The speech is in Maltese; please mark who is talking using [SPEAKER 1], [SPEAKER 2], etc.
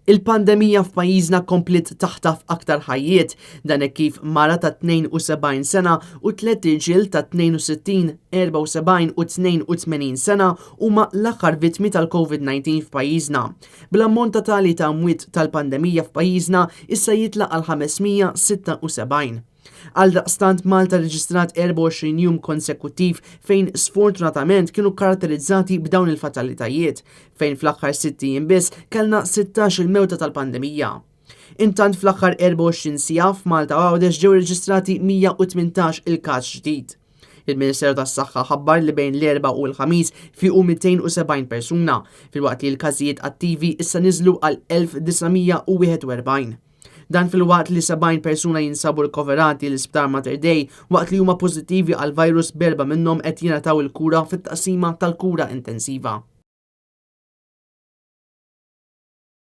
[SPEAKER 1] Il-pandemija f'pajjiżna kompliet taħtaf aktar ħajjiet, dan hekk kif mara ta' 72 sena u tlett irġiel ta' 62, 74 u 82 sena huma l-aħħar vittmi tal-COVID-19 f'pajjiżna. Bl-ammont totali ta' mwiet tal-pandemija f'pajjiżna issa jitla' għal 576. Għaldaqstant Malta rreġistrat 24 jum konsekuttiv fejn sfortunatament kienu karatterizzati b'dawn il-fatalitajiet, fejn fl-aħħar sitt ijiem biss kellna 16 il-mewta tal-pandemija. Intant fl-aħħar 24 siegħa f'Malta u Għawdex ġew irreġistrati 118 il-każ ġdid. Il-Ministeru tas-Saħħa ħabbar li bejn l-Erbgħa u l-Ħamis fiequ 270 persuna, filwaqt li l-każijiet attivi issa niżlu għal 1941. Dan filwaqt li 70 persuna jinsabu rikoverati l-Isptar Mater Dei waqt li huma pożittivi għall-virus b'erba' minnhom qed jingħataw il-kura fit-taqsima tal-kura intensiva.